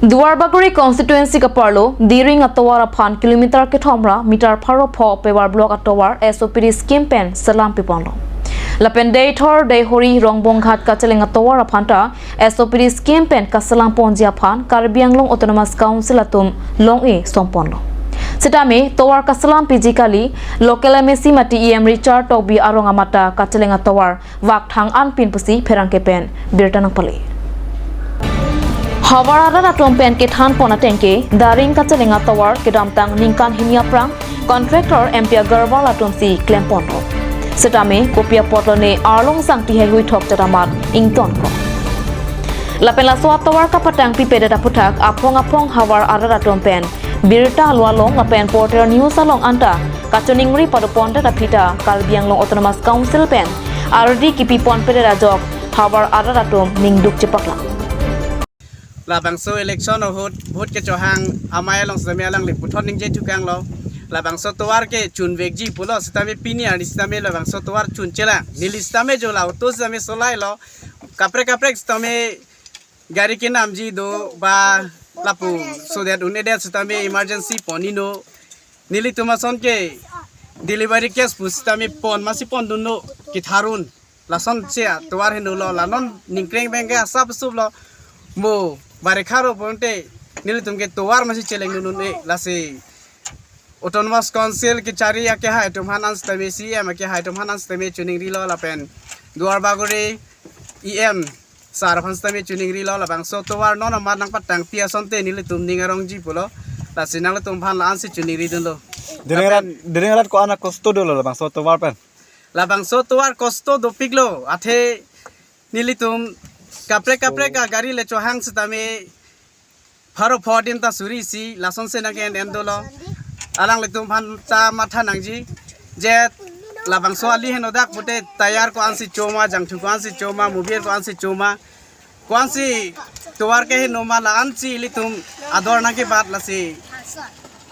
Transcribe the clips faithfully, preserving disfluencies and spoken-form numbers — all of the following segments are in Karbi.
Duarbagori constituency kaparlo Diring atovar aphan kilometer kethom ra meter pharo pho Pawar block atovar S O P D scheme pen selam piponlo. Lapen Deithor Deihori Rongbonghat kacheleng atovar aphan ta S O P D scheme pen kaselam ponji aphan Karbi Anglong Autonomous Council atum long-e somponlo. Sitame tovar kaselam piji kali, local M A C mate E M Richard Tokbi arong amat ta kacheleng atovar vak thang anpin pusi pherangke pen birta nangpale. Havar arat atum pen kethan pon ateng ke Diring kacheleng atovar kedamtang ningkan hini aphrang contractor M P Agarwal atum si klem ponlo. Sitame kopi apotlo ne arlong sangti heihui thok jat amat ingtonkok. Lapen laso atovar kapatang pipedet aphuthak aphong aphong havar arat atum pen birta alo along lapen portal news along anta kachiningri pado pondet aphi ta Karbi Anglong Autonomous Council pen ardi kipi ponpedet ajok havar arat atum ningduk chepaklang. Labangso election ahut vote kechohang amei along sitame alangli puthot ningje thukanglo. Labangso tovar kechun vekji pulo sitame pini arni sitame labangso tovar chunchelang. Neli sitame jo la auto sitame solailo. Kaprek kaprek sitame gari kenamji do ba lapu so that un-edet sitame emergency pon-ino. Nelitum ason ke delivery case pu sitame pon masi pondunlo ketharun. Lason che tovar henlo la non ningkreng abang ke asap suplo mo barekha ro ponte nelitum ke tovar masi chelengdun un-e lasi Autonomous Council kechari akehai atum aphan an sitame C E M akehai atum aphan an sitame chiningrilo lapen Duarbagori E M sir aphan sitame chiningrilo labangso tovar non amat nangpatangpi asonte nelitum ning arongji pulo. Lasi nanglitum aphan la-ansi chiningridunlo. Diring arat, Diring arat ko-an akosto dolo labangso tovar pen? Labangso tovar kosto dopiklo. Athe nelitum kaprek kaprek agari le chohang sitame pharo pho din ta suri isi lason se nang en en dolo. Alanglitum aphan ta matha nangji. Je labangso ali henodak pute tayar ko-ansi choma, jangthu ko-ansi choma, mobile ko-ansi choma. Ko-ansi tovar ke henoma la-ansi ilitum ador nangkebat lasi.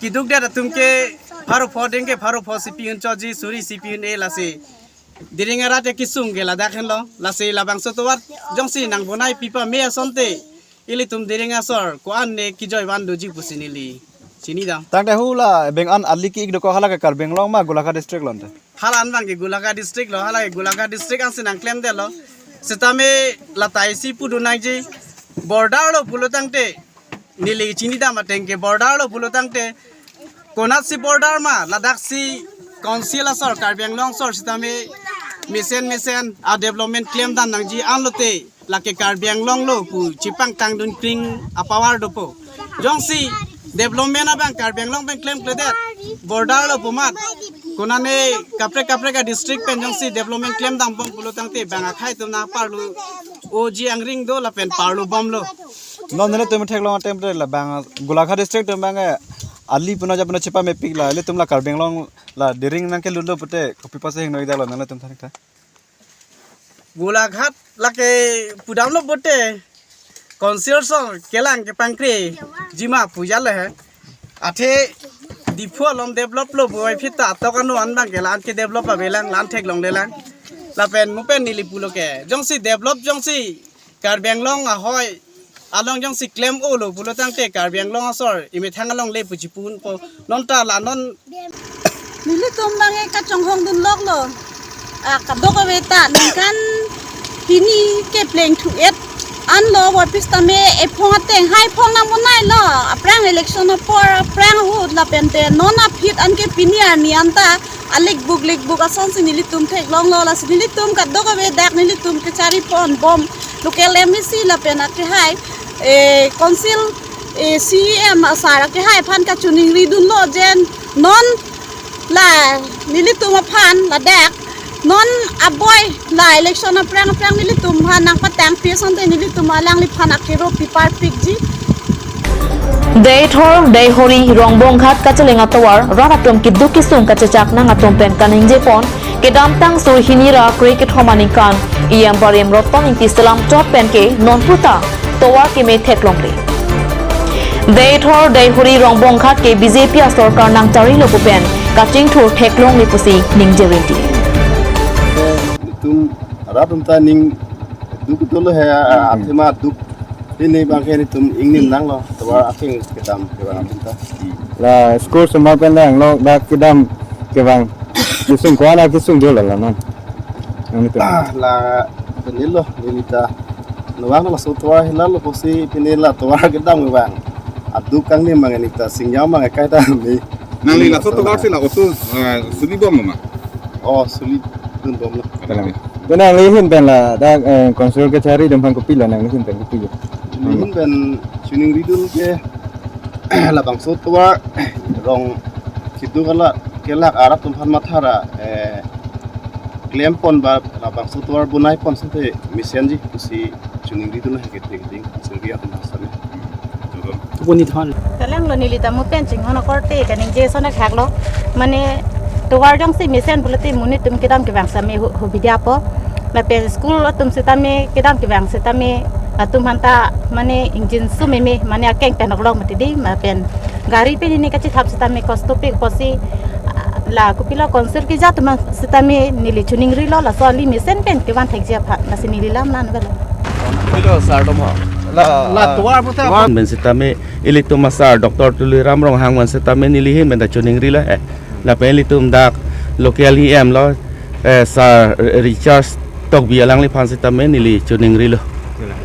Keduk det atum ke pharo pho din ke pharo pho si pi-un choji, suri si pi-un-e lasi. Diring arat ya kesung ke ladak henlo. Lasi labangso tovar jongsi nangbonai pipame asonte ilitum Diring asor ko-an ne kejoi van doji pusi neli chinidam. Tangte hula beng an ali ki-ik dokok hala ke Karbi Anglong ma Golaghat district lo ante? Hala an abang ke Golaghat district lo, hala ke Golaghat district ansi nangklemdetlo. Sitame latai si pudun nangji border lo pulo tangte neli chinidam ateng ke border lo pulo tangte konatsi border ma ladaksi council asor Karbi Anglong asor sitame mesen mesen a development klemdam nangji anlote lake Karbi Anglong lo pu chepangtangdun kring apower dopo. Jongsi development abang Karbi Anglong pen klemkledet border lo pu amat konane kaprek kaprek a district pen jongsi development klemdambom pulo tangte bang akhei atum nangparlo oji angring do lapen parlo bomlo. Non nelitum theklong atem labang Golaghat district atum abang, eh, ali puno ja puno chepamepik la ilitum la Karbi Anglong la Diring nangkelutlo pute kopi apotsi hingno-ik daklo nelitum than tha? Golaghat lake pudamlo pute council asor kelang kepangkrejima pu ja le he. Athe Diphu along develop lo pu aphi ta atok ano an abang ke la-an ke develop avelang, la-an theklonglelang. Lapen mo pen neli pulo ke jongsi develop jongsi Karbi Anglong ahoi along jongsi klem-olo pulo tangte Karbi Anglong asor imethang along le pu chipunpo. Non ta la non nelitum abang e kachonghongdun loklo. Ah, kadokave ta ningkan hini ke plengthu-et anlo, voiphit sitame ephong ateng hai phong nangbonailo. Aphrang election apor, aphrang ahut lapente non aphi an ke pini arni anta alikbuk likbuk asonsi nelitum theklonglo, lasi nelitum kadokave dak nelitum kechari ponbom local M A C lapen akehai, eh, council, eh, C E M asar akehai aphan kachiningridunlo je non la nelitum aphan ladak non aboi la election aphrang aphrang nelitum aphan nangpatangpi asonte nelitum alangliphan akero piparpikji. Deithor Deihori Rongbonghat kacheleng atovar rat atum keduk kesung kachechak nang atum pen kaningjepon kedamtang sur hini ra krekethom aningkan E M Barim Roton Ingti selam chot pen ke non puta tovar keme theklongle. Deithor Deihori Rongbonghat ke B J P asorkar nangcharilo pu pen kachingthur theklongle pusi ningje rinti. Itum rat atum ta ningduk dolo he, athema duk Pini abangke nelitum ingnim nanglo, tovar akeng kedam kevang abang ta. La school osomar pen dang lo dak kedam kevang. Kesung ko-an akesung dolo la non. Nanglitum. Ah, la pini lo, neli ta. Nubang laso tovar hila lo pusi pini la tovar kedam kevang. Aduk kangni mang neli ta singjang mang kaita me. Nangli laso tovar si la otu, eh, suli bom ma? Oh, suli dun bom lo. Tenang. Tenang, nangli ahin pen la dak, eh, council kachari atum aphan kopilo, nangli ahin pen kopilo? Neli ahin pen choningri dun ke labangso tovar rong keduk ala kelak arat atum aphan mathara, eh, klem pon ba labangso tovar bonai pon sete mesenji pusi choningri dun hai ke thik ding, choningri atum asal. Tupuni thon. Kalang lo neli ta mo pen chinghon akorte kaningje ason akhak lo. Mane tovar jongsi mesen pulote monit atum kedam kevang sitame hu-, hubidya po. Lapen school atum sitame kedam kevang sitame latum aphan ta mane ingjinso meme mane akeng pen oklong mati di lapen gari pen neli kachethap sitame kosto pik pusi, ah, la kopilo council keja atum sitame neli choningrilo laso ali mesen pen kevan thekji aphan lasi neli lam nan velo. Kopilo sar atum ho? La, la, ah, tovar puta tovar pen sitame ilitum asar Doctor Tuliram Ronghang pen sitame neli ahin pen ta choningrilo he. Lapen ilitum dak local E M lo, eh, Sir Richard Tokbi alangliphan sitame neli choningrilo.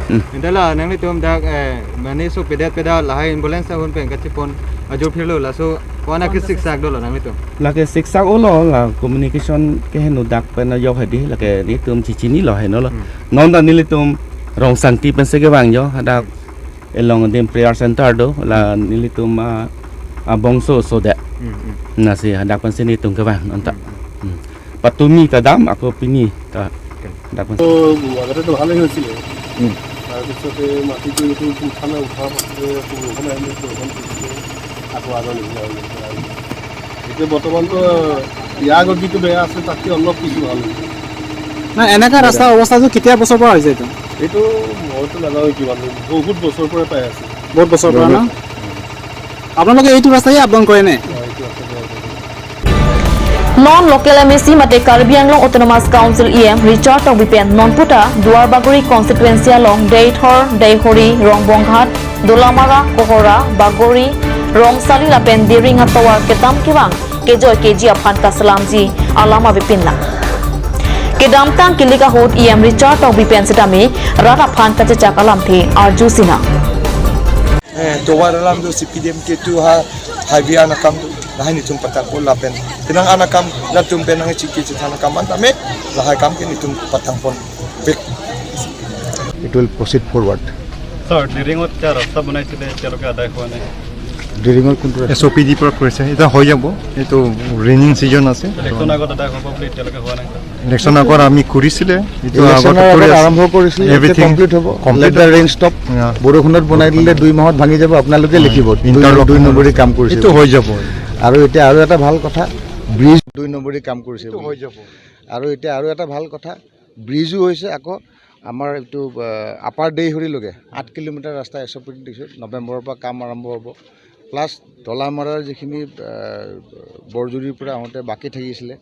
Hmm. Anta la nanglitum dak, eh, mane sopedet pedet lahai ambulance ahun pen kachepon ajor phirlo laso ko-an akesiksak dolo nanglitum? Lake siksak olo la communication keheno dak pen ajok hedi lake nelitum chechinilo henolo. Hmm. Non ta nelitum Rongsangti pensi kevang jo hadak along adim prayer center do la nelitum, ah, abongso sodet. Hmm, hmm. Lasi hadak pensi nelitum kevang non ta. Hmm, hmm. Hmm. Patumi ta dam ako pini ta. Okay. Hadak pensi. তো আগতেতো ভালেই হৈছিলে। উম। তাৰপিছতে মাটিটো এইটো উঠালে, উঠাৰ পাছতে বৰষুণ আহিলে, বৰষুণ পৰিছিলে, আকৌ আগৰ নিচিনা হৈ গ'ল। এতিয়া বৰ্তমানতো ইয়াৰ আগত যিটো বেয়া আছিল, তাতকৈ অলপ কিছু ভাল হৈছে। না, এনেকা ৰাস্তাৰ অৱস্থাটো কেতিয়া বছৰৰ পৰা হৈছে এইটো? এইটো মইতো নাজানো কিমান দিন, বহুত বছৰৰ পৰাই পাই আছোঁ। বহুত বছৰৰ পৰা ন? বহুত। আপোনালোকে এইটো ৰাস্তাই আপ ডাউন কৰে নে? হয়, এইটো ৰাস্তাতে আপ ডাউন কৰোঁ। Non local M A C mate Karbi Anglong Autonomous Council E M Richard Tokbi pen non puta Duar Bagori constituency along Deithor, Deihori, Rongbonghat, Dolamara, Kohora, Bagori, Rongsali lapen Dering atovar kedam kevang kejoi keji aphan kaselamji alam avepin lang. Kedamtang kilik ahut E M Richard Tokbi pen sitame rat aphan kachechak alamthe arjusi nang. Eh, tovar alam do C P D M K tu ha highway anakam do lahai nelitum patang pon lapen. Tenang anakam latum pen nangchingki chethan akam an tame lahai akam ke nelitum patang pon pik. It will proceed forward. Sir, ডিৰিঙত এতিয়া ৰাস্তা বনাইছিলে, এতিয়ালৈকে আদায় হোৱা নাই। ডিৰিঙৰ কোনটো ৰাস্তা? এছ অ' পি ডিৰ পৰা কৰিছে, এতিয়া হৈ যাব। এইটো ৰেইনিং ছিজন আছে। ইলেকশ্যন আগত আদায় হ'ব বুলি এতিয়ালৈকে হোৱা নাই, ছাৰ। ইলেকশ্যন আগত আমি কৰিছিলে, এইটো ইলেকশ্যনৰ আগত আগত কৰি আছে। আৰম্ভ কৰিছিলে, এতিয়া এভৰিথিং কমপ্লিট হ'ব। Complete. Let the rain stop। অ। বৰষুণত বনাই দিলে দুই মাহত ভাঙি যাব, আপোনালোকে অ। লিখিব। দুই, ইণ্টাৰলক দুই নম্বৰী কাম কৰিছে এইটো বুলি। হৈ যাব। আৰু এতিয়া আৰু এটা ভাল কথা, ব্ৰিজ দুই নম্বৰী কাম কৰিছে এইটো বুলি। হৈ যাব। আৰু এতিয়া আৰু এটা ভাল কথা, ব্ৰিজো হৈছে, আকৌ আমাৰ এইটো, আহ, আপাৰ দেইহৰিলৈকে আঠ কিলোমিটাৰ ৰাস্তা এছ অ' পি দিছোঁ, নৱেম্বৰৰ পৰা কাম আৰম্ভ হ'ব। প্লাছ ডলামাৰাৰ যিখিনি, আহ, বৰজুৰিৰ পৰা আহোঁতে বাকী থাকিছিলে,